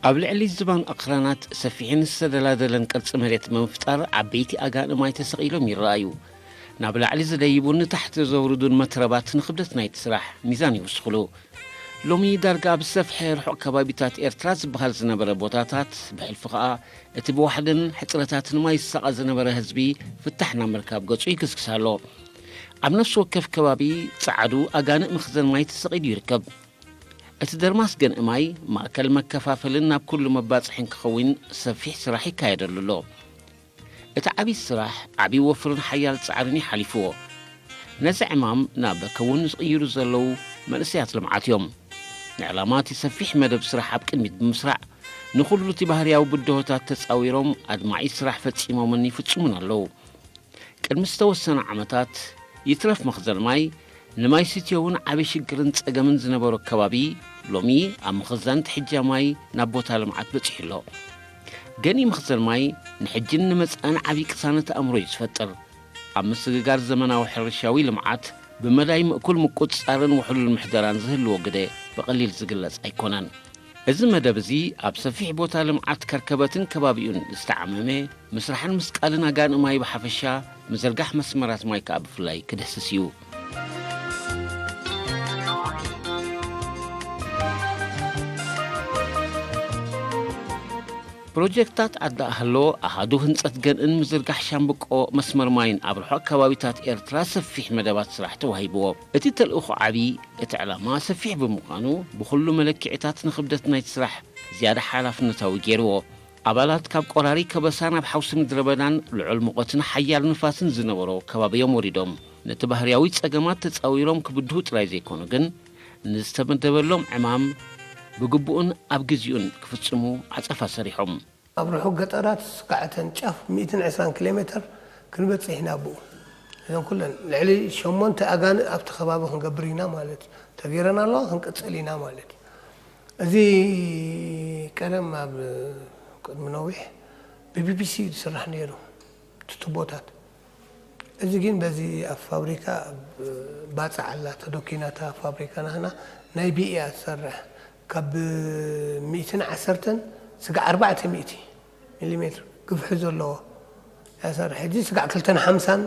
ኣብ ልዕሊ ዝባን ኣኽራናት ሰፊሕን ዝተደላደለን ቅርጺ መሬት ብምፍጣር፣ ዓበይቲ ኣጋንእ ማይ ተሰቒሎም ይረኣዩ። ናብ ላዕሊ ዝደይቡን ንታሕቲ ዘውርዱን መትረባት ንኽብደት ናይቲ ስራሕ ሚዛን ይውስኽሉ። ሎሚ ዳርጋ ኣብ ዝሰፍሐ ርሑቕ ከባቢታት ኤርትራ ዝበሃል ዝነበረ ቦታታት፣ ብሕልፊ ኸኣ እቲ ብዋሕድን ሕጽረታትን ማይ ዝሳቐ ዝነበረ ህዝቢ ፍታሕ ናብ ምርካብ ገጹ ይግስግስ ኣሎ። ኣብ ነፍሲ ወከፍ ከባቢ ጸዓዱ ኣጋንእ መኽዘን ማይ ተሰቒሉ ይርከብ። እቲ ደርማስ ገንኢ ማይ ማእከል መከፋፈልን ናብ ኩሉ መባጽሕን ክኸውን ሰፊሕ ስራሕ ይካየደሉ ኣሎ። እቲ ዓቢ ስራሕ ዓቢ ወፍርን ሓያል ጻዕርን እዩ ሓሊፍዎ። ነዚ ዕማም ናብ ከውን ዝቕይሩ ዘለዉ መንእሰያት ልምዓት እዮም። ንዕላማ እቲ ሰፊሕ መደብ ስራሕ ኣብ ቅድሚት ብምስራዕ፣ ንኹሉ እቲ ባህርያዊ ብድሆታት ተጻዊሮም ኣድማዒ ስራሕ ፈጺሞምን ይፍጽሙን ኣለዉ። ቅድሚ ዝተወሰነ ዓመታት፣ ይትረፍ መኽዘን ማይ፣ ንማይ ስትዮ እውን ዓቢ ሽግርን ጸገምን ዝነበሮ ከባቢ፣ ሎሚ ኣብ ምኽዛን ትሕጃ ማይ ናብ ቦታ ልምዓት በጺሑ ኣሎ። ገንኢ መኽዘን ማይ ንሕጅን ንመጻእን ዓቢ ቅሳነት ኣእምሮ እዩ ዝፈጥር። ኣብ ምስግጋር ዘመናዊ ሕርሻዊ ልምዓት፣ ብመዳይ ምእኩል ምቁጽጻርን ውሕሉል ምሕደራን ዝህልዎ ግደ ብቐሊል ዝግለጽ ኣይኮነን። እዚ መደብ እዚ ኣብ ሰፊሕ ቦታ ልምዓት ከርከበትን ከባቢኡን ዝተዓመመ፣ ምስራሕን ምስቃልን ኣጋንእ ማይ ብሓፈሻ፣ ምዝርጋሕ መስመራት ማይ ከኣ ብፍላይ ክድህስስ እዩ። ፕሮጀክታት ኣዳእህሎ፣ ኣሃዱ ህንጸት ገንእን ምዝርጋሕ ሻምብቆ መስመር ማይን ኣብ ርሑቕ ከባቢታት ኤርትራ ሰፊሕ መደባት ስራሕ ተዋሂብዎ። እቲ ተልእኾ ዓቢ፣ እቲ ዕላማ ሰፊሕ ብምዃኑ፣ ብኹሉ መለክዒታት ንኽብደት ናይቲ ስራሕ ዝያዳ ሓላፍነታዊ ገይርዎ። ኣባላት ካብ ቆራሪ ከበሳ ናብ ሓውሲ ምድረ በዳን ልዑል ሙቐትን ሓያል ንፋስን ዝነበሮ ከባቢ እዮም ወሪዶም። ነቲ ባህርያዊ ጸገማት ተጻዊሮም ክብድሁ ጥራይ ዘይኮኑ ግን፣ ንዝተመደበሎም ዕማም ብግቡእን ኣብ ግዜኡን ክፍጽሙ ዓጸፋ ሰሪሖም። ኣብ ርሑቕ ገጠራት ስጋዕተን ጫፍ ሚእትን ዕስራን ኪሎ ሜተር ክንበጽሕ ኢና ብኡ። እዘን ኩለን ልዕሊ ሸሞንተ ኣጋንእ ኣብቲ ከባቢ ክንገብር ኢና ማለት እዩ። ተገይረን ኣለዋ፣ ክንቅጽል ኢና ማለት እዩ። እዚ ቀደም ኣብ ቅድሚ ነዊሕ ብቢቢሲ ዝስራሕ ነይሩ፣ እቲ ቱቦታት። እዚ ግን በዚ ኣብ ፋብሪካ፣ ኣብ ባጽዕ ኣላ ተደኪና እታ ፋብሪካ ናህና፣ ናይ ቢኢ እያ ትሰርሕ። ካብ ሚእትን ዓሰርተን ስጋዕ ኣርባዕተ ሚእቲ ሚሊሜትር ግፍሒ ዘለዎ እያ ትሰርሕ። ሕጂ ስጋዕ ክልተን ሓምሳን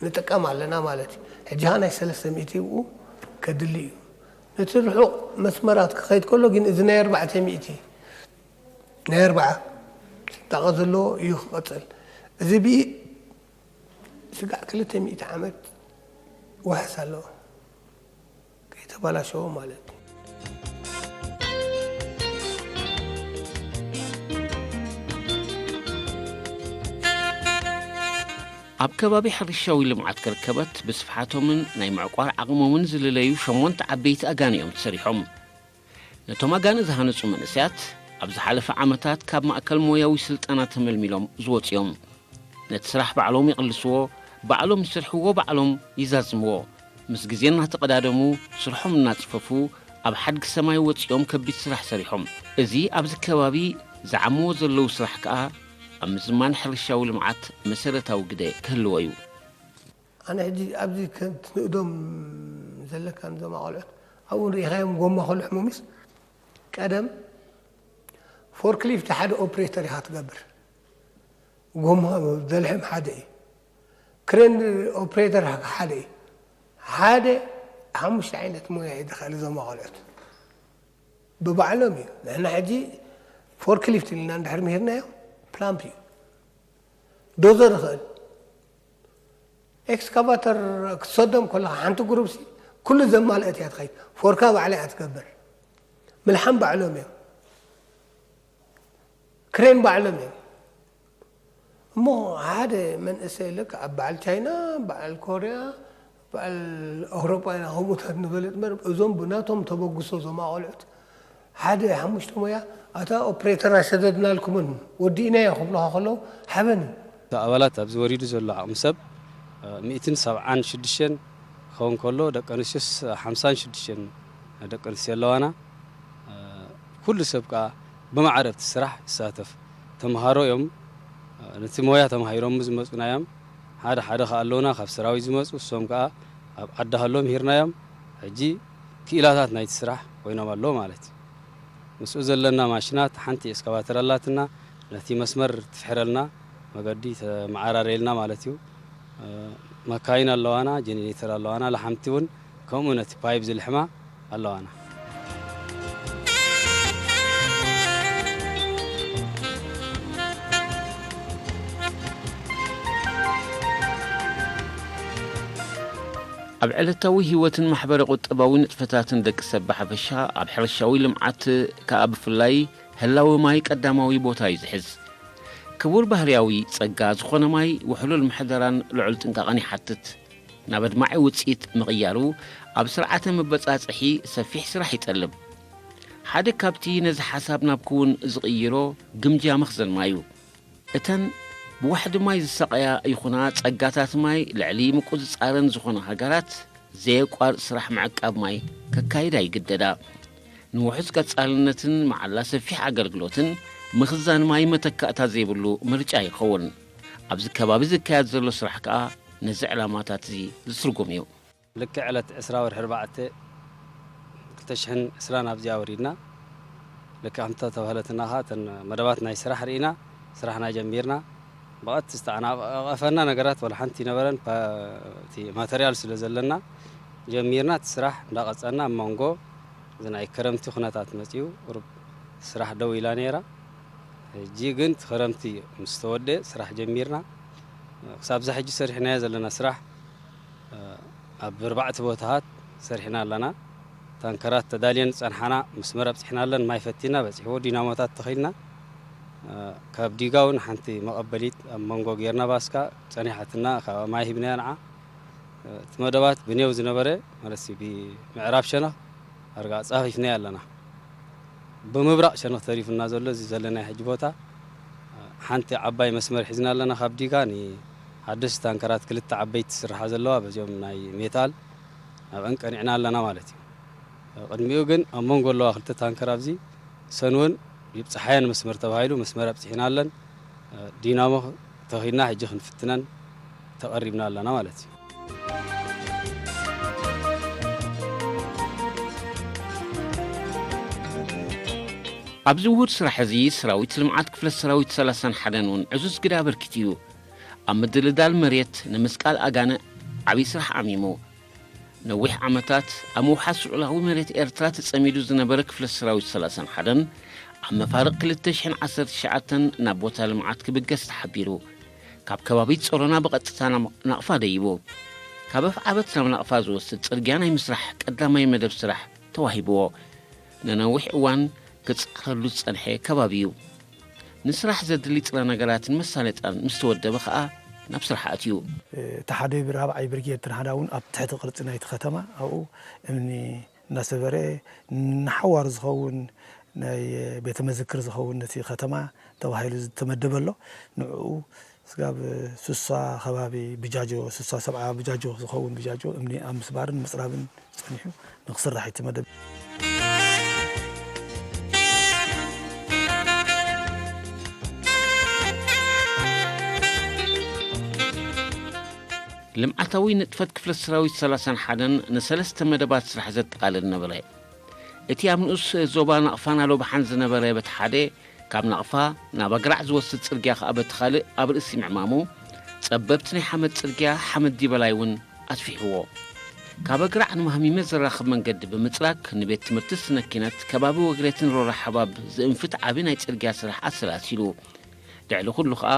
ንጥቀም ኣለና ማለት እዩ። ሕጂ ኸኣ ናይ ሰለስተ ሚእቲ ብኡ ከድሊ እዩ። ነቲ ርሑቕ መስመራት ክኸይድ ከሎ ግን እዚ ናይ ኣርባዕተ ሚእቲ፣ ናይ ኣርባዓ ጥንቃቐ ዘለዎ እዩ ክቐጽል። እዚ ቢኢ ስጋዕ ክልተ ሚእቲ ዓመት ዋሕስ ኣለዎ፣ ከይተባላሸዎ ማለት እዩ። ኣብ ከባቢ ሕርሻዊ ልምዓት ከርከበት ብስፍሓቶምን ናይ ምዕቋር ዓቕሞምን ዝልለዩ ሸሞንተ ዓበይቲ ኣጋንእ እዮም ተሰሪሖም። ነቶም ኣጋንእ ዝሃነጹ መንእሰያት፣ ኣብ ዝሓለፈ ዓመታት ካብ ማእከል ሞያዊ ስልጠና ተመልሚሎም ዝወጹ እዮም። ነቲ ስራሕ ባዕሎም ይቕልስዎ፣ ባዕሎም ይሰርሕዎ፣ ባዕሎም ይዛዝምዎ። ምስ ግዜ እናተቐዳደሙ፣ ስርሖም እናጽፈፉ፣ ኣብ ሓድጊ ሰማይ ወጺኦም ከቢድ ስራሕ ሰሪሖም። እዚ ኣብዚ ከባቢ ዝዓምዎ ዘለዉ ስራሕ ከኣ፣ ኣብ ምዝማን ሕርሻዊ ልምዓት መሰረታዊ ግደ ክህልዎ እዩ። ኣነ ሕጂ ኣብዚ ከም ትንእዶም ዘለካ ነዞም ኣቖልዑት፣ ኣብኡ ርኢኻዮም ጎማ ከልሕሙ ምስ ቀደም ፎርክሊፍት ሓደ ኦፕሬተር ኢኻ ትገብር። ጎማ ዘልሕም ሓደ እዩ። ክሬን ኦፕሬተር ሓደ እዩ። ሓደ ሓሙሽተ ዓይነት ሞያ እዩ ዝኽእል እዞም ኣቖልዑት። ብባዕሎም እዩ። ንሕና ሕጂ ፎርክሊፍት ኢልና እንድሕር ምሂርናዮ ፕላምፕ እዩ። ዶዘር ይኽእል። ኤክስካቫተር ክትሰዶም ከለኻ ሓንቲ ግሩፕሲ ኩሉ ዘማልአት እያ ትኸይድ። ፎርካ ባዕላ እያ ትገብር። ምልሓም ባዕሎም እዮም። ክሬን ባዕሎም እዮም። እሞ ሓደ መንእሰይ ልክዕ ኣብ በዓል ቻይና፣ በዓል ኮርያ፣ በዓል ኣውሮጳ ኢና ከምኡታት ንፈልጥ እምበር፣ እዞም ብናቶም ተበግሶ እዞም ኣቆልዑት ሓደ ሓሙሽተ ሞያ፣ ኣታ ኦፕሬተር ኣይሰደድናልኩምን፣ ወዲእናዮ ክብሉኻ ከለዉ ሓበን እዩ። እታ ኣባላት ኣብዚ ወሪዱ ዘሎ ዓቕሚ ሰብ፣ እ፣ ሚእትን ሰብዓን ሽዱሽተን ክኸውን ከሎ፣ ደቂ ኣንስትዮስ ሓምሳን ሽዱሽተን ደቂ ኣንስትዮ ኣለዋና። እ፣ ኩሉ ሰብ ከኣ ብማዕረ ኣብቲ ስራሕ ይሳተፍ። ተምሃሮ እዮም፣ እ፣ ነቲ ሞያ ተማሂሮም ዝመጹና እዮም። ሓደ ሓደ ከኣ ኣለዉና ካብ ሰራዊት ዝመጹ፣ እሶም ከኣ ኣብ ዓዲ ሃሎ ምሂርናዮም። ሕጂ ክኢላታት ናይቲ ስራሕ ኮይኖም ኣለዉ ማለት እዩ። ምስኡ ዘለና ማሽናት ሓንቲ ኤክስካቫተር ኣላትና፣ ነቲ መስመር ትፍሕረልና፣ መገዲ ተመዓራረየልና ማለት እዩ። መካይን ኣለዋና፣ ጀኔሬተር ኣለዋና፣ ላሓምቲ እውን ከምኡ ነቲ ፓይፕ ዝልሕማ ኣለዋና። ኣብ ዕለታዊ ህይወትን ማሕበረ ቁጠባዊ ንጥፈታትን ደቂ ሰብ ብሓፈሻ፣ ኣብ ሕርሻዊ ልምዓት ከኣ ብፍላይ፣ ህላወ ማይ ቀዳማዊ ቦታ እዩ ዝሕዝ። ክቡር ባህርያዊ ጸጋ ዝኾነ ማይ ውሕሉል ምሕደራን ልዑል ጥንቃቐን ይሓትት። ናብ ኣድማዒ ውጽኢት ምቕያሩ ኣብ ስርዓተ መበጻጽሒ ሰፊሕ ስራሕ ይጠልብ። ሓደ ካብቲ ነዚ ሓሳብ ናብ ክውን ዝቕይሮ ግምጃ መኽዘን ማይ እዩ። እተን ብዋሕዲ ማይ ዝሳቐያ ይኹና ጸጋታት ማይ ልዕሊ ምቁጽጻረን ዝኾና ሃገራት ዘየቋርጽ ስራሕ ምዕቃብ ማይ ከካይዳ ይግደዳ። ንውሑስ ቀጻልነትን መዓላ ሰፊሕ ኣገልግሎትን ምኽዛን ማይ መተካእታ ዘይብሉ ምርጫ ይኸውን። ኣብዚ ከባቢ ዝካየድ ዘሎ ስራሕ ከኣ ነዚ ዕላማታት እዚ ዝትርጉም እዩ። ልክዕ ዕለት ዕስራ ወርሒ ኣርባዕተ ክልተ ሽሕን ዕስራን ኣብዚኣ ወሪድና። ልክዕ ከምቲ ተባህለትና ኸዓ እተን መደባት ናይ ስራሕ ርኢና፣ ስራሕና ጀሚርና። ብቐጥታ ዝተዓናቐፈና ነገራት ወላ ሓንቲ ይነበረን። ፓ-፣ እቲ ማተርያል ስለ ዘለና ጀሚርና እቲ ስራሕ እንዳቐጸልና፣ ኣብ መንጎ እዚ ናይ ክረምቲ ኩነታት መጺኡ ቁሩብ ስራሕ ደው ኢላ ነይራ። ሕጂ ግን እቲ ክረምቲ ምስ ተወደአ ስራሕ ጀሚርና። ክሳብ እዛ ሕጂ ሰሪሕናዮ ዘለና ስራሕ ኣብ ኣርባዕተ ቦታታት ሰሪሕና ኣለና። ታንከራት ተዳልየን ዝጸንሓና መስመር ኣብጺሕናለን፣ ማይ ፈቲና በጺሕዎ፣ ዲናሞታት ተኺልና። ካብ ዲጋ እውን ሓንቲ መቐበሊት ኣብ መንጎ ጌርና ባስካ ጸኒሓትና፣ ካብ ማይ ሂብናያ ንዓ። እቲ መደባት ብኔው ዝነበረ ማለት ብምዕራብ ሸነኽ ኣርጋ ጻፊፍናዮ ኣለና። ብምብራቕ ሸነኽ ተሪፉና ዘሎ እዚ ዘለናዮ ሕጂ ቦታ፣ ሓንቲ ዓባይ መስመር ሒዝና ኣለና። ካብ ዲጋ ንሓደስቲ ታንከራት ክልተ ዓበይቲ ዝስርሓ ዘለዋ በዚኦም ናይ ሜታል ናብአን ቀኒዕና ኣለና ማለት እዩ። ቅድሚኡ ግን ኣብ መንጎ ኣለዋ ክልተ ታንከር ኣብዚ ሰንወን ይብጽሓየን መስመር ተባሂሉ መስመር ኣብጽሒና ኣለን። ዲናሞ ተኺልና ሕጂ ክንፍትነን ተቐሪብና ኣለና ማለት እዩ። ኣብዚ ውሁድ ስራሕ እዚ ሰራዊት ልምዓት ክፍለ ሰራዊት ሰላሳን ሓደን እውን ዕዙዝ ግደ ኣበርኪቱ እዩ። ኣብ ምድልዳል መሬት ንምስቃል ኣጋነ ዓብዪ ስራሕ ዓሚሙ። ነዊሕ ዓመታት ኣብ ምውሓስ ልዑላዊ መሬት ኤርትራ ተጸሚዱ ዝነበረ ክፍለ ሰራዊት ሰላሳን ሓደን ኣብ መፋርቕ ክልተ ሽሕን ዓሰርተ ትሽዓተን ናብ ቦታ ልምዓት ክብገስ ተሓቢሩ። ካብ ከባቢ ጾሮና ብቐጥታ ናብ ናቕፋ ደይቡ። ካብ ኣፍዓበት ናብ ናቕፋ ዝወስድ ጽርግያ ናይ ምስራሕ ቀዳማይ መደብ ስራሕ ተዋሂብዎ። ንነዊሕ እዋን ክጽዕረሉ ዝጸንሐ ከባቢ እዩ። ንስራሕ ዘድሊ ጥረ ነገራትን መሳለጥያን ምስ ተወደበ ኸኣ ናብ ስራሕ ኣትዩ። እቲ ሓደ ራብዓይ ብርጌድ ትናህዳ እውን ኣብ ትሕቲ ቅርጺ ናይቲ ከተማ ኣብኡ እምኒ እናሰበረ ንሓዋሩ ዝኸውን ናይ ቤተ መዘክር ዝኸውን ነቲ ከተማ ተባሂሉ ዝተመደበ ኣሎ። ንዕኡ ስጋብ ሱሳ ከባቢ ብጃጆ፣ ሱሳ ሰብዓ ብጃጆ ዝኸውን ብጃጆ እምኒ ኣብ ምስባርን ምጽራብን ጸኒሑ ንክስራሕ እዩ እቲ መደብ። ልምዓታዊ ንጥፈት ክፍለ ሰራዊት ሰላሳን ሓደን ንሰለስተ መደባት ስራሕ ዘጠቓልል ነበረ። እቲ ኣብ ንኡስ ዞባ ናቕፋን ኣሎባሓን ዝነበረ በቲ ሓደ፣ ካብ ናቕፋ ናብ ኣግራዕ ዝወስድ ጽርግያ ከኣ በቲ ካልእ ኣብ ርእሲ ምዕማሙ፣ ጸበብቲ ናይ ሓመድ ጽርግያ ሓመድ ዲበላይ እውን ኣስፊሕዎ። ካብ ኣግራዕ ንማህሚመ ዘራኽብ መንገዲ ብምጽራግ ንቤት ትምህርቲ ስነ ኪነት ከባቢ ወግሬትን ሮራ ሓባብ ዝእንፍት ዓቢ ናይ ጽርግያ ስራሕ ኣሰላሲሉ። ልዕሊ ኩሉ ከኣ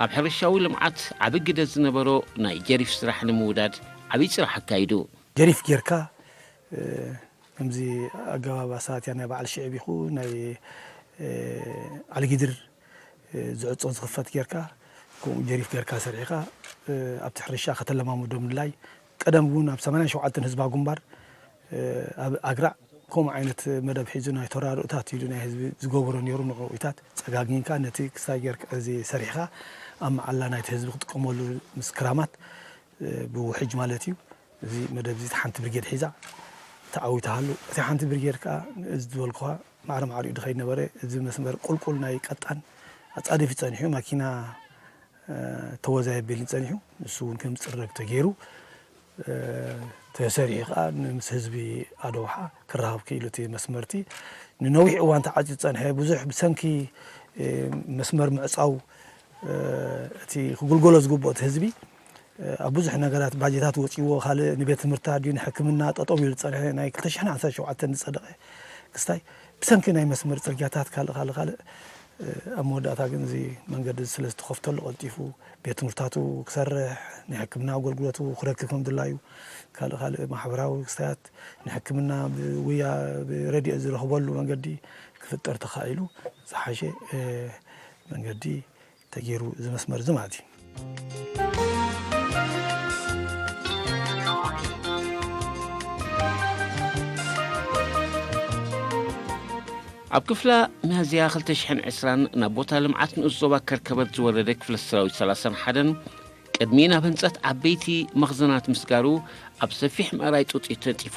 ኣብ ሕርሻዊ ልምዓት ዓቢ ግደ ዝነበሮ ናይ ጀሪፍ ስራሕ ንምውዳድ ዓቢ ጽራሕ ኣካይዱ። ጀሪፍ ጌርካ ከምዚ ኣገባብ ኣሳትያ ናይ በዓል ሽዕብ ይኹ ናይ ዓሊጊድር ዝዕጾ ዝኽፈት ጌርካ ከምኡ ጀሪፍ ጌርካ ሰሪሕኻ ኣብቲ ሕርሻ ከተለማምዶ ምድላይ ቀደም እውን ኣብ ሰማንያን ሸውዓተን ህዝባዊ ግንባር ኣብ ኣግራዕ ከምኡ ዓይነት መደብ ሒዙ ናይ ተራድኦታት ኢሉ ናይ ህዝቢ ዝገበሮ ነይሩ ንዕኡታት ጸጋጊንካ ነቲ ክስታይ ጌርካ እዚ ሰሪሕኻ ኣብ መዓላ ናይቲ ህዝቢ ክጥቀመሉ ምስ ክራማት ብውሕጅ ማለት እዩ። እዚ መደብ እዚ ሓንቲ ብርጌድ ሒዛ ተዓዊታ ሃሉ። እቲ ሓንቲ ብርጌድ ከኣ እዚ ዝበልኩኻ ማዕረ ማዕሪኡ ድኸይድ ነበረ። እዚ መስመር ቁልቁል ናይ ቀጣን ኣጻዲፉ ጸኒሑ ማኪና ተወዛየበልን ጸኒሑ ንሱ እውን ከም ዝጽረግ ተገይሩ ተሰሪሑ ከኣ ምስ ህዝቢ ኣደውሓ ክራኸብ ክኢሉ እቲ መስመርቲ ንነዊሕ እዋን ተዓጽዩ ዝጸንሐ ብዙሕ ብሰንኪ መስመር ምዕጻው እቲ ክግልገሎ ዝግብኦ እቲ ህዝቢ ኣብ ብዙሕ ነገራት ባጀታት ወጺዎ ካልእ ንቤት ትምህርቲ ኣድዩ ንሕክምና ጠጠው ኢሉ ዝጸንሐ ናይ ክልተ ሽሕን ዓሰርተ ሸውዓተን ዝጸደቐ ክስታይ ብሰንኪ ናይ መስመር ጽርግያታት ካልእ ካልእ ካልእ ኣብ መወዳእታ ግን እዚ መንገዲ ስለ ዝተኸፍተሉ ቀልጢፉ ቤት ትምህርታቱ ክሰርሕ ናይ ሕክምና ኣገልግሎቱ ክረክብ ከም ድላዩ ካልእ ካልእ ማሕበራዊ ክስታያት ንሕክምና ብውያ ብረድኤት ዝረኽበሉ መንገዲ ክፍጠር ተኻኢሉ ዝሓሸ መንገዲ ተገይሩ እዚ መስመር እዚ ማለት እዩ። ኣብ ክፍላ ሚያዝያ ክልተ ሽሕን ዕስራን ናብ ቦታ ልምዓት ንኡስ ዞባ ከርከበት ዝወረደ ክፍለ ሰራዊት ሰላሳን ሓደን ቅድሚ ናብ ህንጸት ዓበይቲ መኽዘናት ምስጋሩ ኣብ ሰፊሕ ምእራይ ጡጥ ተነጢፉ።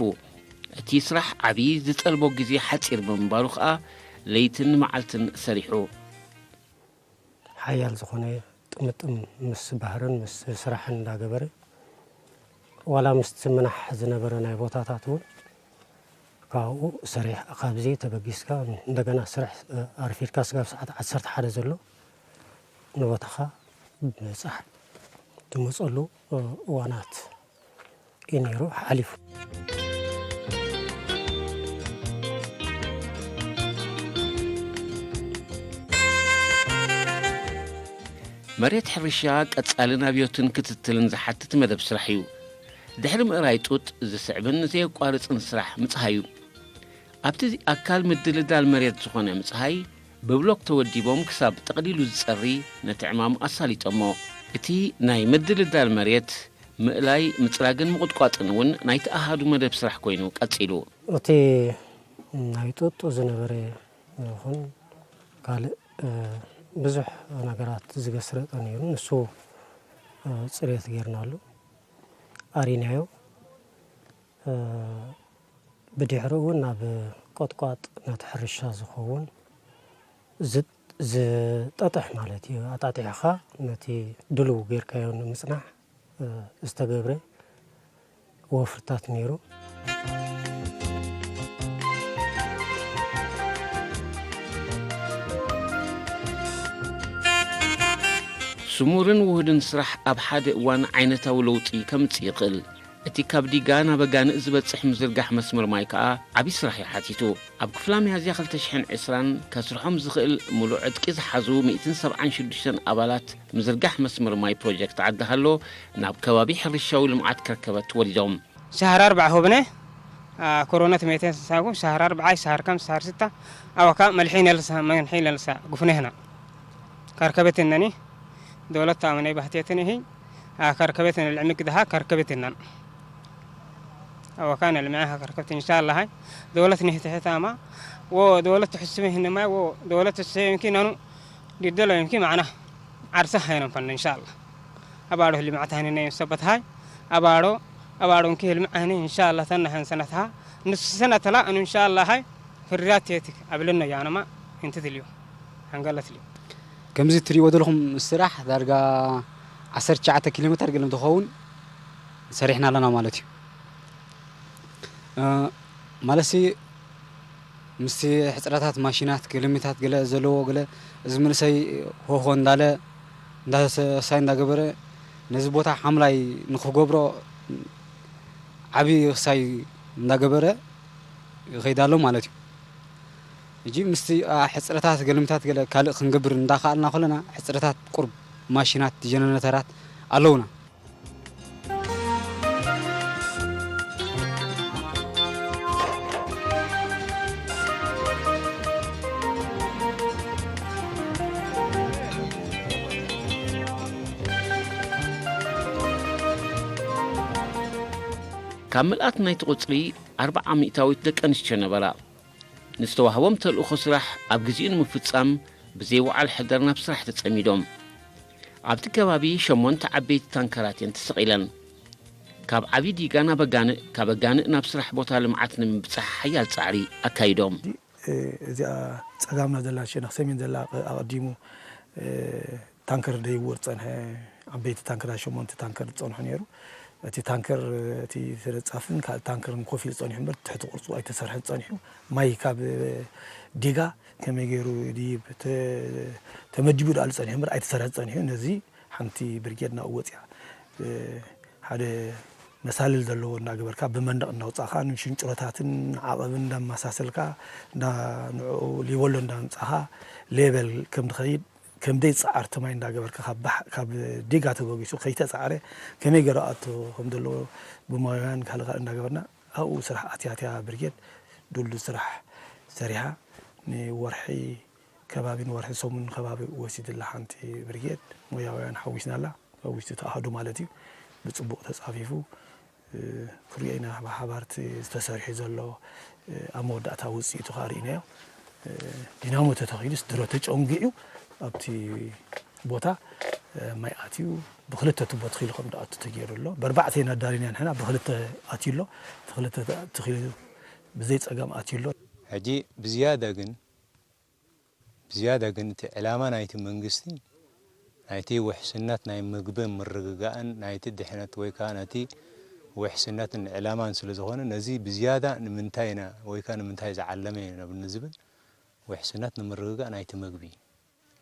እቲ ስራሕ ዓቢ ዝጠልቦ ግዜ ሓጺር ብምንባሩ ከኣ ለይትን መዓልትን ሰሪሑ። ሓያል ዝኾነ ጥምጥም ምስ ባህርን ምስ ስራሕን እንዳገበረ ዋላ ምስቲ ምናሕ ዝነበረ ናይ ቦታታት እውን ካብኡ ሰሪሕ ካብዚ ተበጊስካ እንደገና ስራሕ ኣርፊድካ ስጋብ ሰዓት ዓሰርተ ሓደ ዘሎ ንቦታኻ ብጻሕ ትመጸሉ እዋናት እዩ ነይሩ ሓሊፉ። መሬት ሕርሻ ቀጻልን ኣብዮትን ክትትልን ዝሓትት መደብ ስራሕ እዩ። ድሕሪ ምእራይ ጡጥ ዝስዕብን ዘየቋርጽን ስራሕ ምጽሃይ እዩ። ኣብቲ ኣካል ምድልዳል መሬት ዝኾነ ምጽሃይ ብብሎክ ተወዲቦም ክሳብ ጠቕሊሉ ዝጸሪ ነቲ ዕማም ኣሳሊጦሞ። እቲ ናይ ምድልዳል መሬት ምእላይ፣ ምጽራግን ምቑጥቋጥን እውን ናይቲ ኣሃዱ መደብ ስራሕ ኮይኑ ቀጺሉ። እቲ ናይ ጡጥ ዝነበረ ይኹን ካልእ ብዙሕ ነገራት ዝገስረጠ ነይሩ። ንሱ ጽሬት ጌርናሉ ኣሪናዮ። ብድሕሪኡ እውን ናብ ቆጥቋጥ ነቲ ሕርሻ ዝኸውን ዝጠጥሕ ማለት እዩ ኣጣጢሕኻ ነቲ ድልው ጌርካዮ ንምፅናሕ ዝተገብረ ወፍርታት ነይሩ። ስሙርን ውሁድን ስራሕ ኣብ ሓደ እዋን ዓይነታዊ ለውጢ ከምጽእ ይኽእል። እቲ ካብ ዲጋ ናብ ኣጋንእ ዝበጽሕ ምዝርጋሕ መስመር ማይ ከኣ ዓቢ ስራሕ እዩ ሓቲቱ። ኣብ ክፍላ ሚያዝያ ክልተ ሽሕን ዕስራን ከስርሖም ዝኽእል ምሉእ ዕጥቂ ዝሓዙ ሚእትን ሰብዓን ሽዱሽተን ኣባላት ምዝርጋሕ መስመር ማይ ፕሮጀክት ዓዲ ሃሎ ናብ ከባቢ ሕርሻዊ ልምዓት ከርከበት ወሪዶም። شهر أربعة هو بنه، آه، كورونا تميتين ساقو، شهر أربعة، شهر كم، شهر ستة، أو كا ملحين لسا، ملحين لسا، قفنهنا. كركبت إنني، دولة تامني بحتيتني هي، آه، كركبت إن العمق دها، كركبت إنن. أو كان المعاها كركبت إن شاء الله هاي. دولة نهت حتاما، ودولة تحسمي هنما، ودولة السيمكي نانو، ديدلو يمكي معنا. عرسه هاي نفن إن شاء الله. Abaadho limaata hanine sabbat hay. Abaadho, abaadho nki hilma ahni insha Allah tanna han sanat ha. Nus sanat la anu insha Allah hay. Firrat yetik ablin no yanama inta tilyo. Hangalat lyo. ከምዚ እትሪእዎ ዘለኹም ስራሕ ዳርጋ ዓሰርተ ትሽዓተ ኪሎ ሜተር ገለ እንትኸውን ሰሪሕና ኣለና ማለት እዩ። እ፣ ማለትሲ ምስቲ ሕፅረታት ማሽናት ገለሚታት ገለ ዘለዎ ገለ እዚ መንእሰይ ሆሆ እንዳለ እንዳሰሳይ እንዳገበረ ነዚ ቦታ ሓምላይ ንክገብሮ ዓብዪ ክሳይ እንዳገበረ ይኸይድ ኣሎ ማለት እዩ። ሕጂ ምስቲ፣ አ፣ ሕፅረታት ገለሚታት ገለ ካልእ ክንገብር እንዳኸኣልና ከለና ሕፅረታት ቁሩብ ማሽናት ጀነሬተራት ኣለውና። ካብ ምልኣት ናይቲ ቁፅሪ ኣርብዓ ሚእታዊት ደቂ ኣንስትዮ ነበራ። ንዝተዋህቦም ተልእኾ ስራሕ ኣብ ግዜኡ ንምፍጻም ብዘይ ወዓል ሕደር ናብ ስራሕ ተጸሚዶም። ኣብቲ ከባቢ ሸሞንተ ዓበይቲ ታንከራት እየን ተሰቒለን። ካብ ዓቢ ዲጋ ናብ ኣጋንእ፣ ካብ ኣጋንእ ናብ ስራሕ ቦታ ልምዓት ንምብጻሕ ሓያል ጻዕሪ ኣካይዶም። እ፣ እዚኣ ጸጋምና ዘላ ሸነኽ ሰሜን ዘላ ኣቐ-፣ ኣቐዲሙ፣ እ፣ ታንከር ደይብወር ዝጸንሐ፣ ዓበይቲ ታንከራት ሸሞንተ ታንከር ዝጸንሑ ነይሩ። እቲ ታንከር፣ እቲ ተነጻፍን ካልእ ታንከርን ኮፍ ኢሉ ጸኒሑ እምበር፣ ትሕቲ ቅርጹ ኣይተሰርሐን ጸኒሑ። ማይ ካብ ዲጋ ከመይ ገይሩ ድይብ ተ-፣ ተመዲቡ ደኣሉ ጸኒሑ እምበር፣ ኣይተሰርሐን ጸኒሑ። ነዚ ሓንቲ ብርጌድ ናብኡ ወጺኣ። ሓደ መሳልል ዘለዎ እንዳገበርካ፣ ብመንደቕ እንዳውጻእካ፣ ንሽንጭሮታትን ዓቐብን እንዳመሳሰልካ፣ እንዳ-፣ ንዕኡ ሊበሎ እንዳምጻኻ፣ ሌበል ከም ትኸይድ፣ ከም ደይ ጻዕርቲ ማይ እንዳገበርካ፣ ካብ ባሕ-፣ ካብ ዲጋ ተበጊሱ ከይተጻዕረ፣ ከመይ ገይሩ ኣቶ ከም ዘለዎ ብሞያውያን ካልእ ካልእ እንዳገበርና፣ ኣብኡ ስራሕ ኣትያትያ ብርጌድ ድልዱል ስራሕ ሰሪሓ፣ ንወርሒ ከባቢ፣ ንወርሒ ሰሙን ከባቢ ወሲድላ ሓንቲ ብርጌድ ሞያውያን ሓዊስናላ። ኣብ ውሽጢ እቲ ኣሃዱ ማለት እዩ። ብጽቡቕ ተጻፊፉ፣ እ፣ ክሪኦ ኢና ብሓባር እቲ ዝተሰሪሑ ዘሎ፣ እ፣ ኣብ መወዳእታ ውጽኢቱ ከኣ ርኢናዮ። እ፣ ዲናሞ ተተኺሉስ ድሮ ተጨንጊዑ ኣብቲ ቦታ፣ እ፣ ማይ ኣትዩ ብክልተ ቱቦ ተኺሉ ከም ዝኣቱ ተገይሩ ኣሎ። ብኣርባዕተ ኢና ኣዳሊና ንሕና፣ ብክልተ ኣትዩ ኣሎ። እቲ ክልተ ተኺሉ ብዘይ ጸገም ኣትዩ ኣሎ። ሕጂ ብዝያዳ ግን፣ ብዝያዳ ግን እቲ ዕላማ ናይቲ መንግስቲ፣ ናይቲ ውሕስነት ናይ ምግብን ምርግጋእን ናይቲ ድሕነት ወይ ከኣ ነቲ ውሕስነትን ዕላማን ስለ ዝኾነ፣ ነዚ ብዝያዳ ንምንታይ ኢና ወይ ከኣ ንምንታይ ዝዓለመ እዩ ነብኒ ዝብል፣ ውሕስነት ንምርግጋእ ናይቲ ምግቢ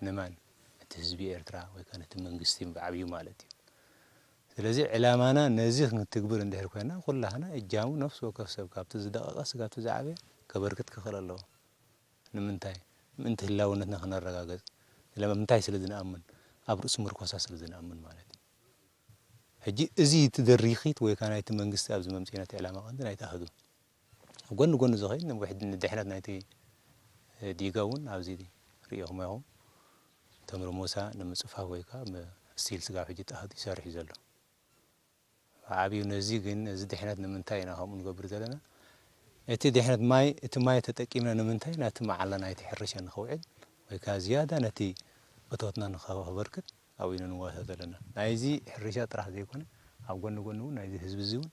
ንመን? እቲ ህዝቢ ኤርትራ ወይ ከኣ ነቲ መንግስቲ ብዓብዩ ማለት እዩ። ስለዚ ዕላማና ነዚ ክንትግብር እንድሕር ኮይና፣ ኩላህና እጃሙ ነፍሲ ወከፍ ሰብ ካብቲ ዝደቐቐ ስጋብ እቲ ዝዓበየ ከበርክት ክኽእል ኣለዎ። ንምንታይ? ምእንቲ ህላውነትና ክነረጋግጽ። ስለምንታይ ስለ ዝንኣምን? ኣብ ርእሱ ምርኮሳ ስለ ዝንኣምን ማለት እዩ። ሕጂ እዚ እቲ ድርኺት ወይ ከኣ ናይቲ መንግስቲ ኣብዚ መምጽኢና እቲ ዕላማ ቀንዲ ናይቲ ኣሃዱ። ኣብ ጎኒ ጎኒ ዝኸይድ ንውሕድ-፣ ንድሕነት ናይቲ ዲጋ እውን ኣብዚ ርኢኹም ኢኹም። ተምሪ ሙሳ ንምጽፋፍ ወይ ከኣ ም-፣ ስቲል ስጋብ ሕጂ እቲ ኣሃዱ ይሰርሕ እዩ ዘሎ። ብዓብዩ ነዚ ግን፣ እዚ ድሕነት ንምንታይ ኢና ከምኡ ንገብር ዘለና? እቲ ድሕነት ማይ፣ እቲ ማይ ተጠቂምና ንምንታይ ናብቲ መዓላ ናይቲ ሕርሻ ንኸውዕል ወይ ከኣ ዝያዳ ነቲ እቶትና ንኸበርክት ኣብኡ ኢና ንዋሳእ ዘለና። ናይዚ ሕርሻ ጥራሕ ዘይኮነ፣ ኣብ ጎኒ ጎኒ እውን ናይዚ ህዝቢ እዚ እውን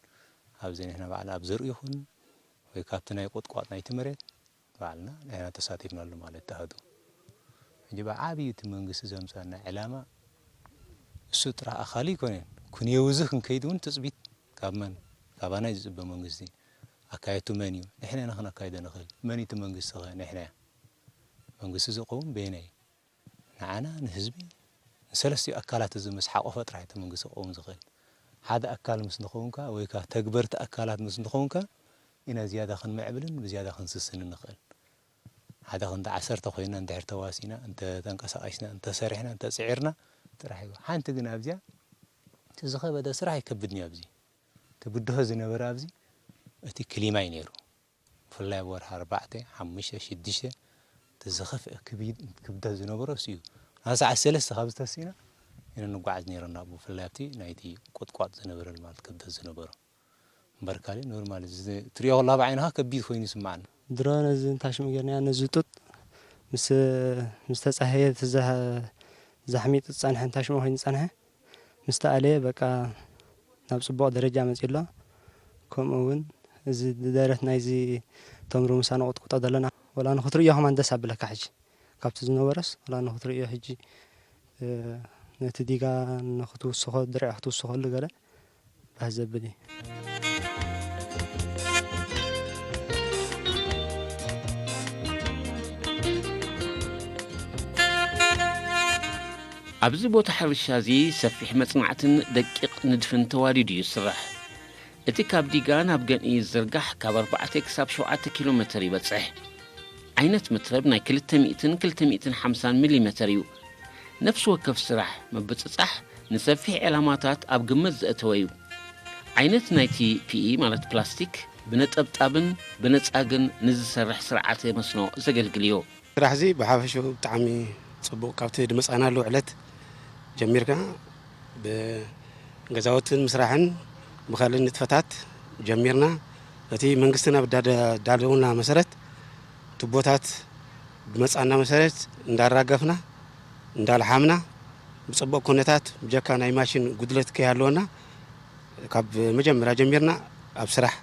ኣብዚ ንሕና ባዕልና ኣብ ዘርኢ ይኹን ወይ ካብቲ ናይ ቁጥቋጥ ናይቲ መሬት ባዕልና ንሕና ተሳቲፍናሉ ማለት ተሃዱ። ሕጂ ብዓብዩ እቲ መንግስቲ ዘምፀና ዕላማ እሱ ጥራሕ ኣኻሊ ኣይኮነን። ክንየው እዚ ክንከይድ እውን ትፅቢት ካብ መን? ካባና እዩ ዝፅበ መንግስቲ። ኣካየድቱ መን እዩ? ንሕና ኢና ክነካይዶ ንኽእል። መን እዩ እቲ መንግስቲ ኸ? ንሕና እያ። መንግስቲ ዝኸውን በየናይ? ንዓና፣ ንህዝቢ፣ ንሰለስቲኡ ኣካላት እዚ ምስ ሓቆፈ ጥራሕ እቲ መንግስቲ ክኸውን ዝኽእል። ሓደ ኣካል ምስ ንኸውን ከኣ ወይ ከኣ ተግበርቲ ኣካላት ምስ ንኸውን ከኣ ኢና ዝያዳ ክንምዕብልን ብዝያዳ ክንስስንን ንኽእል። ሓደ ክንዲ ዓሰርተ ኮይና እንድሕር ተዋሲና፣ እንተ ተንቀሳቒስና፣ እንተ ሰሪሕና፣ እንተ ጽዒርና ጥራሕ እዩ። ሓንቲ ግን ኣብዚኣ እቲ ዝኸበደ ስራሕ ኣይከብድን እዩ። ኣብዚ እቲ ብድሆ ዝነበረ ኣብዚ እቲ ክሊማ እዩ ነይሩ። ብፍላይ ኣብ ወርሒ ኣርባዕተ፣ ሓሙሽተ፣ ሽዱሽተ እቲ ዝኸፍአ ክቢድ-፣ ክብደት ዝነበሮ እሱ እዩ። ናብ ሰዓት ሰለስተ ካብ ዝተሲእና ኢና ንጓዓዝ ነይርና። ብፍላይ ኣብቲ ናይቲ ቁጥቋጥ ዝነበረ ማለት ክብደት ዝነበሮ። እምበር ካልእ ኖርማል እዚ ትሪኦ ከለኻ ብዓይንኻ ከቢድ ኮይኑ ይስምዓና። ድሮ ነዚ እንታሽሙ ጌርናዮ፣ ነዚ ጡጥ ምስ፣ ምስ ተጻህየ፣ እቲ ዘህ-፣ ዛሕሚጡ ዝጸንሐ እንታሽሙ ኮይኑ ዝጸንሐ፣ ምስ ተኣለየ በቃ ናብ ጽቡቕ ደረጃ መጺኡ ኣሎ። ከምኡ እውን እዚ ደረት ናይዚ ተምሪ ምሳ ንቕጥቅጦ ዘለና፣ ወላ ንኽትርእዮ ከማን ደስ ኣብለካ። ሕጂ ካብቲ ዝነበረስ ወላ ንኽትርእዮ ሕጂ፣ እ፣ ነቲ ዲጋ ንኽትውስኾ፣ ድርዕ ክትውስኸሉ ገለ ባህ ዘብል እዩ። ኣብዚ ቦታ ሕርሻ እዚ ሰፊሕ መጽናዕትን ደቂቕ ንድፍን ተዋዲዱ ይስራሕ። እቲ ካብ ዲጋ ናብ ገንኢ ዝዝርጋሕ ካብ ኣርባዕተ ክሳብ ሸውዓተ ኪሎ ሜተር ይበጽሕ። ዓይነት መትረብ ናይ ክልተ ሚእትን ክልተ ሚእትን ሓምሳን ሚሊ ሜተር እዩ። ነፍሲ ወከፍ ስራሕ ምብጽጻሕ ንሰፊሕ ዕላማታት ኣብ ግምት ዘእተወ እዩ። ዓይነት ናይቲ ፒኢ ማለት ፕላስቲክ ብነጠብጣብን ብነጻግን ንዝሰርሕ ስርዓተ መስኖ ዘገልግል እዩ። ስራሕ እዚ ብሓፈሽኡ ብጣዕሚ ጽቡቕ፣ ካብቲ ድመጻናሉ ዕለት ጀሚርካ ብገዛውትን ምስራሕን ብኻልእ ንጥፈታት ጀሚርና፣ እቲ መንግስትና ብዳደ-፣ ዳለውና መሰረት ቱቦታት ብመጻና መሰረት እንዳራገፍና እንዳልሓምና ብጽቡቕ ኩነታት ብጀካ ናይ ማሽን ጉድለት ከይሃለወና ካብ መጀመርያ ጀሚርና ኣብ ስራሕ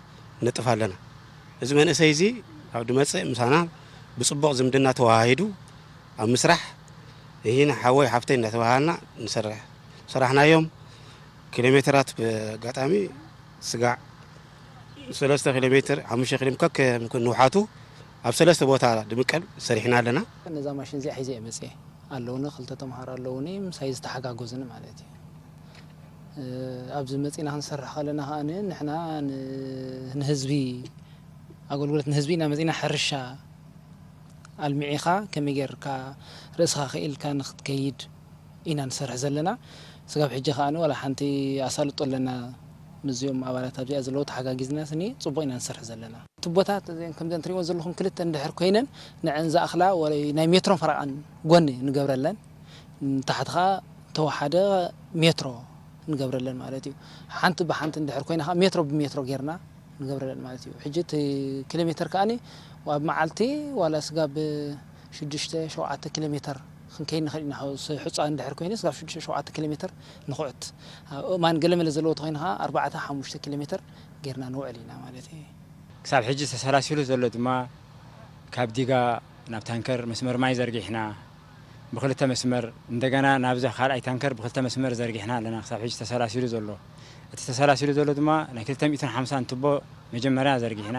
ነጥፍ ኣለና። እዚ መንእሰይ እዚ ኣብ ድመጽእ ምሳና ብጽቡቕ ዝምድና ተወሃሂዱ ኣብ ምስራሕ ይህን ሓወይ ሓፍተይ እንዳተባሃልና ንሰርሕ። ሰራሕናዮም። ኪሎ ሜትራት ብኣጋጣሚ ስጋዕ ሰለስተ ኪሎ ሜትር፣ ሓሙሽተ ኪሎ ሜትር ከከም ንውሓቱ ኣብ ሰለስተ ቦታ ድምቀል ሰሪሕና ኣለና። ነዛ ማሽን እዚኣ ሒዘ እየ መፅየ። ኣለውኒ ክልተ ተምሃሮ ኣለውኒ፣ ምሳይ ዝተሓጋገዙኒ ማለት እዩ። እ፣ ኣብዚ መፂና ክንሰርሕ ከለና ከኣ ንሕና ን-፣ ንህዝቢ ኣገልግሎት ንህዝቢ ኢና መፂና። ሕርሻ ኣልሚዒኻ ከመይ ጌርካ ርእስኻ ክኢልካ ንክትከይድ ኢና ንሰርሕ ዘለና። ስጋብ ሕጂ ከኣ ዋላ ሓንቲ ኣሳልጦ ኣለና። ምስዚኦም ኣባላት ኣብዚኣ ዘለዉ ተሓጋጊዝና ስኒ ጽቡቕ ኢና ንሰርሕ ዘለና። ቱቦታት እዚአን ከምዘን ትሪእዎ ዘለኹም ክልተ እንድሕር ኮይነን ንዐን ዝኣኽላ ወይ ናይ ሜትሮን ፈረቓን ጎኒ ንገብረለን። ንታሕቲ ኸኣ ተወሓደ ሜትሮ ንገብረለን ማለት እዩ። ሓንቲ ብሓንቲ እንድሕር ኮይና ኸኣ ሜትሮ ብሜትሮ ጌርና ንገብረለን ማለት እዩ። ሕጂ እቲ ኪሎ ሜትር ከኣኒ ኣብ መዓልቲ ዋላ ስጋብ ሽዱሽተ ሸውዓተ ኪሎ ሜትር ክንከይድ ንኽእል ኢና። ስ-፣ ሑጻ እንድሕር ኮይኑ ስጋብ ሽዱሽተ ሸውዓተ ኪሎ ሜትር ንኹዕት። ኣብ እማን ገለመለ ዘለዎ ተኾይኑ ኸኣ ኣርባዕተ ሓሙሽተ ኪሎ ሜትር ጌርና ንውዕል ኢና ማለት እዩ። ክሳብ ሕጂ ተሰላሲሉ ዘሎ ድማ ካብ ዲጋ ናብ ታንከር መስመር ማይ ዘርጊሕና፣ ብክልተ መስመር እንደገና ናብዚ ካልኣይ ታንከር ብክልተ መስመር ዘርጊሕና ኣለና። ክሳብ ሕጂ ተሰላሲሉ ዘሎ፣ እቲ ተሰላሲሉ ዘሎ ድማ ናይ ክልተ ሚእትን ሓምሳን ቱቦ መጀመርያ ዘርጊሕና፣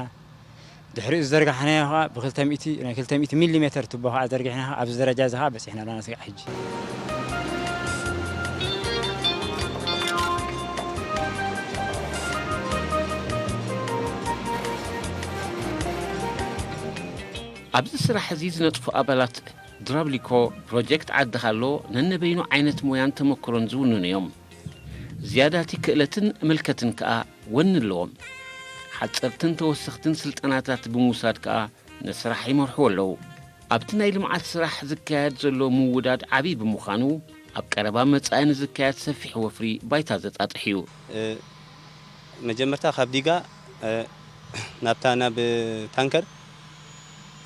ድሕሪኡ ዝዘርጋሕናዮ ኸኣ ብክልተ ሚእቲ፣ ናይ ክልተ ሚእቲ ሚሊ ሜተር ቱቦ ኸኣ ዘርጊሕና፣ ኣብዚ ደረጃ እዚ ኸኣ በጺሕና ኣለና ስጋዕ ሕጂ። ኣብዚ ስራሕ እዚ ዝነጥፉ ኣባላት ድራብሊኮ ፕሮጀክት ዓዲ ካሎ ነንበይኑ ዓይነት ሞያን ተመክሮን ዝውንኑ እዮም። ዝያዳ እቲ ክእለትን ምልከትን ከኣ ወኒ ኣለዎም። ሓጸርትን ተወሰኽትን ስልጠናታት ብምውሳድ ከኣ ንስራሕ ይመርሕዎ ኣለዉ። ኣብቲ ናይ ልምዓት ስራሕ ዝካየድ ዘሎ ምውዳድ ዓብዪ ብምዃኑ፣ ኣብ ቀረባ መጻኢ ንዝካየድ ሰፊሕ ወፍሪ ባይታ ዘጣጥሕ እዩ። እ፣ መጀመርታ ካብ ዲጋ፣ እ፣ ናብታ፣ ናብ ታንከር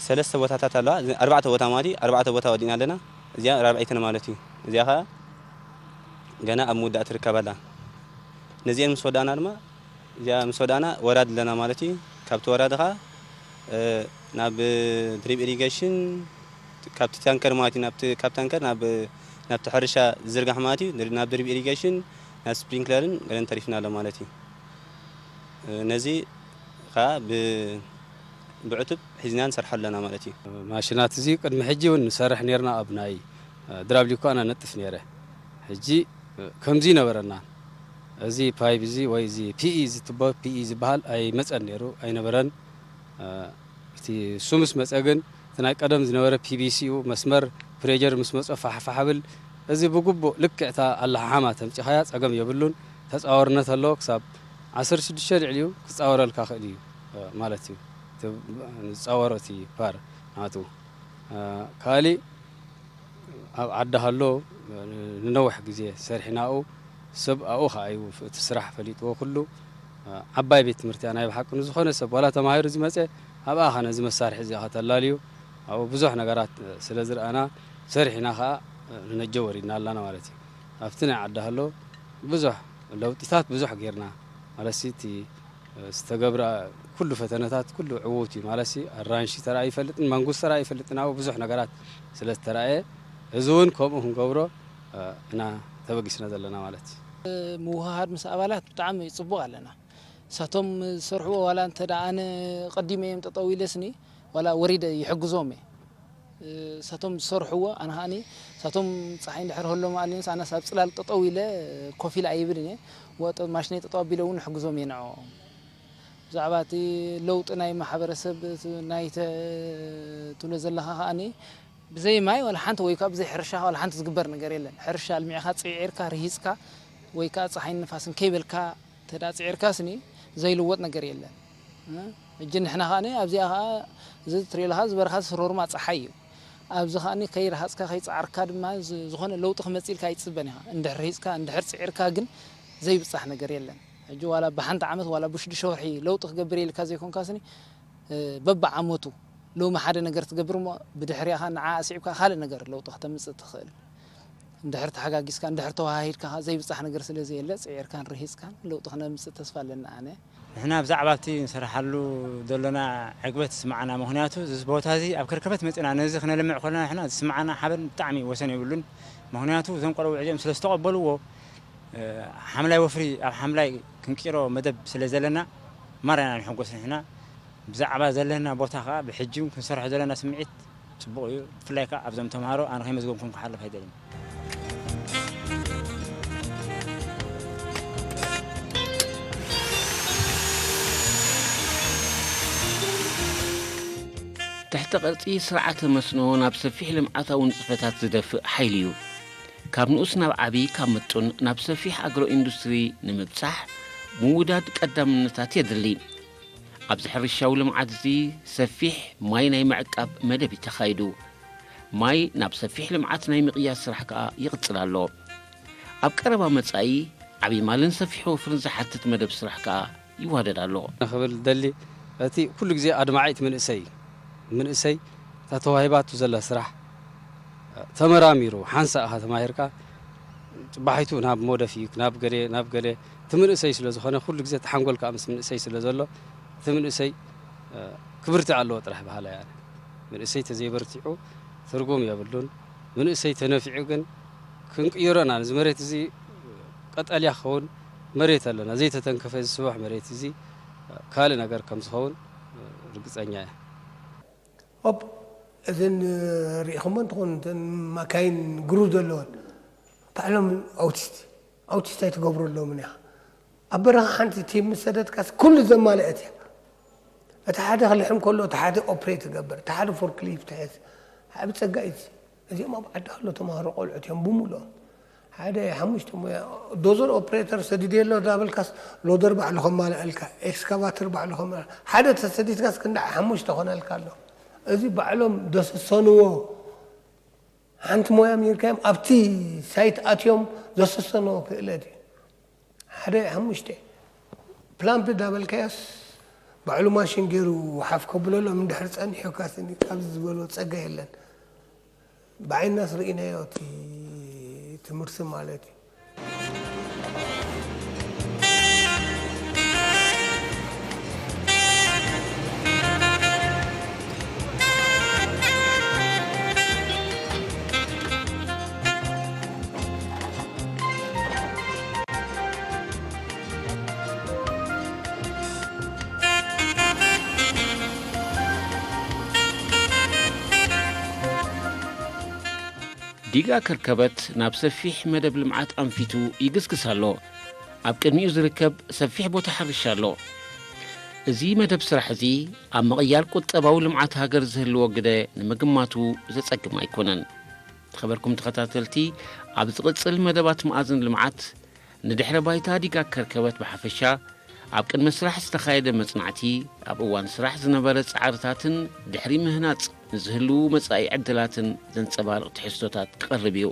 ሰለስተ ቦታታት ኣለዋ። እዚ ኣርባዕተ ቦታ ማለት እዩ። ኣርባዕተ ቦታ ወዲእና ኣለና። እዚኣ ራብዐይትን ማለት እዩ። እዚኣ ኸኣ ገና ኣብ ምውዳእ ትርከብ ኣላ። ነዚአን ምስ ወዳእና ድማ፣ እዚኣ ምስ ወዳእና ወራድ ኣለና ማለት እዩ። ካብቲ ወራድ ኸኣ፣ እ፣ ናብ ድሪፕ ኢሪጌሽን፣ ካብቲ ታንከር ማለት እዩ፣ ናብቲ፣ ካብ ታንከር ናብ፣ ናብቲ ሕርሻ ዝዝርጋሕ ማለት እዩ። ናብ ድሪፕ ኢሪጌሽን፣ ናብ ስፕሪንክለርን ገለን ተሪፍና ኣሎ ማለት እዩ። እ፣ ነዚ ኸኣ ብ-፣ ብዕቱብ ሒዝና ንሰርሖ ኣለና ማለት እዩ። ማሽናት እዚ ቅድሚ ሕጂ እውን ንሰርሕ ነርና፣ ኣብ ናይ፣ እ፣ ድራብሊኮ ኣነ ነጥፍ ነይረ። ሕጂ፣ እ፣ ከምዚ ነበረና። እዚ ፓይፕ እዚ ወይ እዚ ፒኢ ዝትቦ፣ ፒኢ ዝበሃል ኣይመጸን ነይሩ፣ ኣይነበረን። እ፣ እቲ እሱ ምስ መጸ ግን፣ እቲ ናይ ቀደም ዝነበረ ፒቢሲኡ መስመር ፕሬጀር ምስ መጾ ፋሕፋሕ ብል፣ እዚ ብግቡእ ልክዕታ ኣለሓሓማ ተምጺኻያ ጸገም የብሉን። ተጻወርነት ኣለዎ፣ ክሳብ ዓሰርተ ሽዱሽተ ልዕሊኡ ክጻወረልካ ክእል እዩ፣ እ፣ ማለት እዩ። እቲ ዝጻወሮ እቲ ፓር ናቱ። እ፣ ካሊእ ኣብ ዓዲ ሃሎ ንነዊሕ ግዜ ሰሪሕናኡ፣ ሰብ ኣብኡ ኸኣ እዩ እቲ ስራሕ ፈሊጥዎ ኩሉ። ዓባይ ቤት ትምህርቲ እያ ናይ ብሓቂ። ንዝኾነ ሰብ ዋላ ተማሂሩ ዝመጸ ኣብኣ ኸ ነዚ መሳርሒ እዚ ኸ ተላልዩ ኣብኡ ብዙሕ ነገራት ስለ ዝረኣና ሰሪሕና ኸኣ ንነጀ ወሪድና ኣለና ማለት እዩ። ኣብቲ ናይ ዓዲ ሃሎ ብዙሕ ለውጢታት ብዙሕ ጌርና ማለትሲ እቲ ዝተገብረ ኩሉ ፈተነታት ኩሉ ዕዉት እዩ ማለትሲ ኣራንሺ ተራእዩ ይፈልጥን ማንጉስ ተራእዩ ይፈልጥን ኣብኡ ብዙሕ ነገራት ስለ ዝተራእየ እዚ እውን ከምኡ ክንገብሮ ኢና ተበጊስና ዘለና ማለት እዩ። ምውህሃድ ምስ ኣባላት ብጣዕሚ ጽቡቕ ኣለና። ንሳቶም ዝሰርሕዎ ዋላ እንተ ደኣ ኣነ ቀዲመ እዮም ጠጠው ኢለስኒ ዋላ ወሪደ ይሕግዞም እየ። ንሳቶም ዝሰርሕዎ ኣነ ከኣኒ ንሳቶም ጸሓይ እንድሕር ህሎም ኣልዮንስ ኣነስ ኣብ ጽላል ጠጠው ኢለ ኮፍ ኢለ ኣይብልን እየ። ወጠ-፣ ማሽነይ ጠጠው ኣቢለ እውን እሕግዞም እየ ንዕኦም። ብዛዕባ እቲ ለውጢ ናይ ማሕበረሰብ እቲ ናይ ተ-፣ ትብሎ ዘለኻ ከኣኒ ብዘይ ማይ ዋላ ሓንቲ ወይ ከዓ ብዘይ ሕርሻ ዋላ ሓንቲ ዝግበር ነገር የለን። ሕርሻ ኣልሚዕካ፣ ጽዒርካ፣ ርሂጽካ ወይ ከዓ ጸሓይን ንፋስን ከይበልካ እንተ ደኣ ጽዒርካስኒ ዘይልወጥ ነገር የለን። እ? ሕጂ ንሕና ከኣኒ ኣብዚኣ ከኣ እዚ ትሪኦ ኣለኻ፣ እዚ በረኻ እዚ ስሮርማ ጸሓይ እዩ። ኣብዚ ከኣኒ ከይረሃጽካ፣ ከይጸዓርካ ድማ ዝ-፣ ዝኾነ ለውጢ ክመጽእ ኢልካ ኣይትጽበን ኢኻ። እንድሕር ርሂጽካ፣ እንድሕር ጽዒርካ ግን ዘይብጻሕ ነገር የለን። ሕጂ ዋላ ብሓንቲ ዓመት ዋላ ብሽዱሽተ ወርሒ ለውጢ ክገብር እየ ኢልካ ዘይኮንካስኒ፣ እ፣ በብዓመቱ ሎሚ ሓደ ነገር ትገብር እሞ ብድሕሪኣ ኸኣ ንዓ ኣስዒብካ ካልእ ነገር ለውጢ ከተምጽእ ትኽእል። እንድሕር ተሓጋጊዝካ፣ እንድሕር ተወሃሂድካ ኸኣ ዘይብጻሕ ነገር ስለ ዘየለ፣ ጽዒርካን ርሂጽካን ለውጢ ክነምጽእ ተስፋ ኣለኒ ኣነ። ንሕና ብዛዕባ እቲ ንሰርሓሉ ዘሎና ዕግበት ዝስምዓና፣ ምኽንያቱ እዚ ቦታ እዚ ኣብ ከርከበት መጺና ነዚ ክነልምዕ ከለና ንሕና ዝስምዓና ሓበን ብጣዕሚ ወሰን የብሉን። ምኽንያቱ እዞም ቆልዑ እዚኦም ስለ ዝተቐበልዎ፣ ሓምላይ ወፍሪ ኣብ ሓምላይ ክንቂሮ መደብ ስለ ዘለና ማራ ኢና ንሕጎስ ንሕና። ብዛዕባ ዘለና ቦታ ከዓ ብሕጂ እውን ክንሰርሖ ዘለና ስምዒት ፅቡቕ እዩ። ብፍላይ ከዓ ኣብዞም ተምሃሮ ኣነ ከይመዝገብኩም ክሓልፍ ኣይደልን። ትሕተ ቅርጺ ስርዓተ መስኖ ናብ ሰፊሕ ልምዓታዊ ንጥፈታት ዝደፍእ ሓይሊ እዩ። ካብ ንኡስ ናብ ዓቢ፣ ካብ ምጡን ናብ ሰፊሕ ኣግሮ ኢንዱስትሪ ንምብጻሕ ምውዳድ ቀዳምነታት የድሊ። ኣብዚ ሕርሻዊ ልምዓት እዚ ሰፊሕ ማይ ናይ ምዕቃብ መደብ እዩ ተኻይዱ። ማይ ናብ ሰፊሕ ልምዓት ናይ ምቕያር ስራሕ ከኣ ይቕጽል ኣሎ። ኣብ ቀረባ መጻኢ ዓቢ ማልን ሰፊሕ ወፍርን ዝሓትት መደብ ስራሕ ከኣ ይዋደድ ኣሎ። ንኽብል ደሊ እቲ ኩሉ ግዜ ኣድማዒ እቲ መንእሰይ እዩ። መንእሰይ እታ ተዋሂባቱ ዘላ ስራሕ ተመራሚሩ ሓንሳእ ኢኻ ተማሂርካ ጽባሒቱ ናብ ሞደፊክ ናብ ገሌ ናብ ገሌ እቲ መንእሰይ ስለ ዝኾነ ኩሉ ግዜ ተሓንጎልካ ምስ መንእሰይ ስለ ዘሎ እቲ መንእሰይ ክብርቲ ኣለዎ ጥራሕ በሃላይ ኣነ። መንእሰይ ተዘይበርቲዑ ትርጉም የብሉን። መንእሰይ ተነፊዑ ግን ክንቅይሮ ኢና። እዚ መሬት እዚ ቀጠልያ ክኸውን መሬት ኣለና። ዘይተተንከፈ እዚ ስቡሕ መሬት እዚ ካልእ ነገር ከም ዝኸውን ርግጸኛ እየ። ኦፕ፣ እዘን ርኢኹሞ እንትኾን እተን ማካይን ግሩ ዘለወን ባዕሎም ኣውቲስት ኣውቲስት ኣይትገብረሎምን ኢኻ። ኣብ በረኻ ሓንቲ ቲም ምስ ሰደድካስ ኩሉ ዘማልአት እያ። እቲ ሓደ ክልሕም ከሎ እቲ ሓደ ኦፕሬት ይገብር፣ እቲ ሓደ ፎርክሊፍት ይሕዝ። ዓቢ ጸጋ እዩ እዚ። እዚኦም ኣብ ዓዲ ከሎ ተማሃሮ ቆልዑት እዮም ብምሉኦም። ሓደ ሓሙሽተ ሞያ ዶዘር ኦፕሬተር ሰዲደ ኣሎ ዳበልካስ ሎደር ባዕሉ ከማልኣልካ፣ ኤክስካቫተር ባዕሉ ከማልኣ ሓደ ተሰዲድካስ ክንዲ ሓሙሽተ ኮነልካ ኣሎ። እዚ ባዕሎም ዘሰሰንዎ ሓንቲ ሞያ ሚርካዮም ኣብቲ ሳይት ኣትዮም ዘሰሰንዎ ክእለት እዩ። ሓደ ሓሙሽተ ፕላምፕ ዳበልካዮስ ባዕሉ ማሽን ገይሩ ሓፍ ከብለሎም እንድሕር ጸኒሑ ካስኒ ካብዚ ዝበሎ ጸጋ የለን። ብዓይናስ ርኢናዮ እቲ ትምህርቲ ማለት እዩ። ዲጋ ከርከበት ናብ ሰፊሕ መደብ ልምዓት ኣንፊቱ ይግስግስ ኣሎ። ኣብ ቅድሚኡ ዝርከብ ሰፊሕ ቦታ ሕርሻ ኣሎ። እዚ መደብ ስራሕ እዚ ኣብ ምቕያር ቁጠባዊ ልምዓት ሃገር ዝህልዎ ግደ ንምግማቱ ዘጸግም ኣይኮነን። ዝኸበርኩም ተኸታተልቲ፣ ኣብ ዝቕጽል መደባት መኣዝን ልምዓት ንድሕረ ባይታ ዲጋ ከርከበት ብሓፈሻ፣ ኣብ ቅድመ ስራሕ ዝተኻየደ መጽናዕቲ፣ ኣብ እዋን ስራሕ ዝነበረ ጻዕርታትን ድሕሪ ምህናጽ ንዝህልዉ መጻኢ ዕድላትን ዘንጸባርቕ ትሕዝቶታት ክቐርብ እዩ።